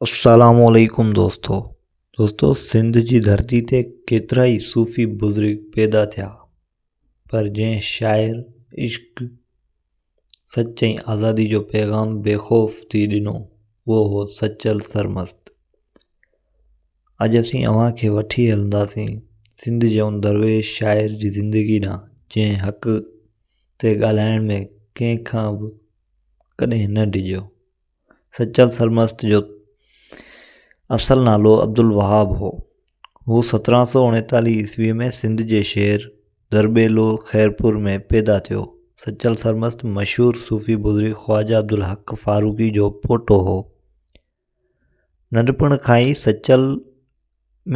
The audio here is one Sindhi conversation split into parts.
السلام عليڪم دوستو دوستو سنڌ جي ڌرتي تي ڪيترا ئي صوفي بزرگ پيدا ٿيا پر جنهن شاعر عشق سچ ۽ آزادي جو پيغام بي خوف ٿي ڏنو اهو هو سچل سرمست اڄ اسين اوهان کي وٺي هلنداسين سنڌ جي ان درويش شاعر جي زندگي ڏانهن جنهن حق تي ڳالهائڻ ۾ ڪنهن کان به ڪڏهن نه ڊڄيو. سچل سرمست جو اصل نالو عبدالوهاب هو. هو 1739 عيسويء ۾ سنڌ جي شهر درٻيلو خيرپور ۾ پيدا ٿيو. سچل سرمست مشهور صوفي بزرگ خواجه عبدالحق فاروقي جو پوٽو هو. ننڍپڻ کان ئي سچل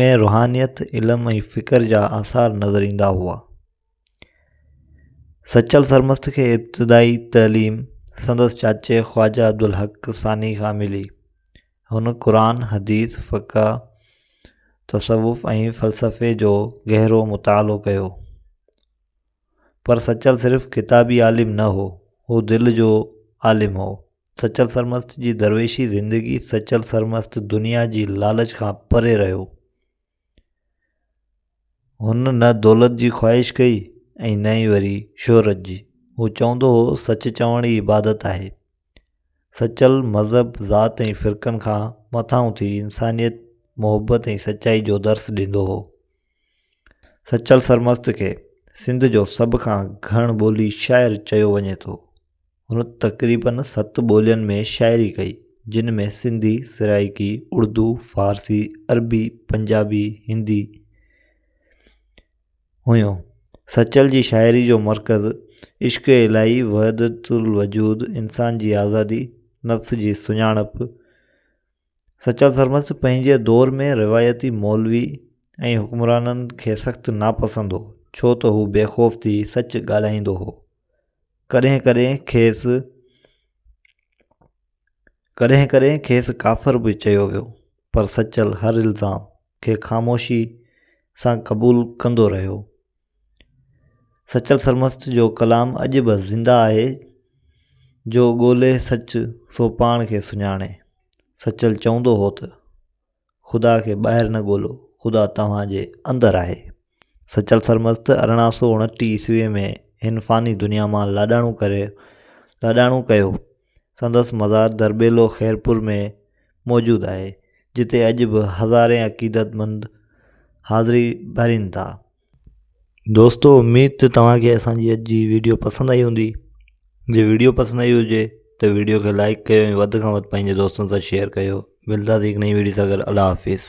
۾ روحانيت، علم ۽ فڪر جا آثار نظر ايندا هئا. سچل سرمست کي ابتدائي تعليم سندس چاچي خواجه عبدالحق ثاني کان ملي. هن قرآن، حديث، فقه، تصوف ۽ فلسفي جو گهرو مطالعو ڪيو. پر سچل صرف ڪتابي عالم نه هو، هو دل جو عالم هو. سچل سرمست جي درويشي زندگي سچل سرمست دنيا جي لالچ کان پري رهيو. هن نه دولت جي خواهش ڪئي ۽ نه ئي وري شهرت جي. هو چوندو هو سچ چوڻ ئي عبادت آهي. سچل مذهب، ذات ۽ فرقن کان مٿانهون ٿي انسانيت، محبت ۽ سچائي جو درس ڏيندو هو. سچل سرمست کي سنڌ جو سڀ کان گهڻ ٻولي شاعر چيو وڃي ٿو. هن تقريباً ست ٻولين ۾ شاعري ڪئي، جن ۾ سنڌي، سرائيڪي، اردو، فارسي، عربي، پنجابي، هندي هيون. سچل جي شاعري جو مرڪز عشق الاهي، وحدت الوجود، انسان جي آزادي، نفس جي سڃاڻپ. سچل سرمست پنهنجي دور ۾ روايتي مولوي ۽ حڪمرانن کي سخت ناپسند هو، ڇو ته هو بي خوف ٿي سچ ڳالهائيندو هو. ڪڏهن ڪڏهن کيس ڪڏهن ڪڏهن کيس ڪافر به چيو ويو پر سچل هر الزام کي خاموشي سان قبول ڪندو رهيو. سچل سرمست جو ڪلام اڄ به زنده آهي جو ڳولي سچ سو پاڻ کي سڃاڻي. سچل چوندو هو ته. خدا کي ٻاهر نه ڳولو، خدا توهان جي اندر آهي. سچل سرمست 1829 عيسويء ۾ هن فاني دنيا مان لاڏاڻو ڪري لاڏاڻو ڪيو. سندس مزار درٻيلو خيرپور ۾ موجود آهي، جتي اڄ به هزارين عقيدتمند حاضري ڀرين ٿا. دوستو اميد ته توهان کي اسان جي اڄ جي ويڊيو پسند آئي هوندي جي ويڊيو پسند آئي هجي ته ويڊيو کي لائڪ ڪيو ۽ وڌ کان وڌ پنهنجي دوستن سان شيئر ڪيو ملداسين هڪ نئين ويڊيو سان گڏ الله حافظ.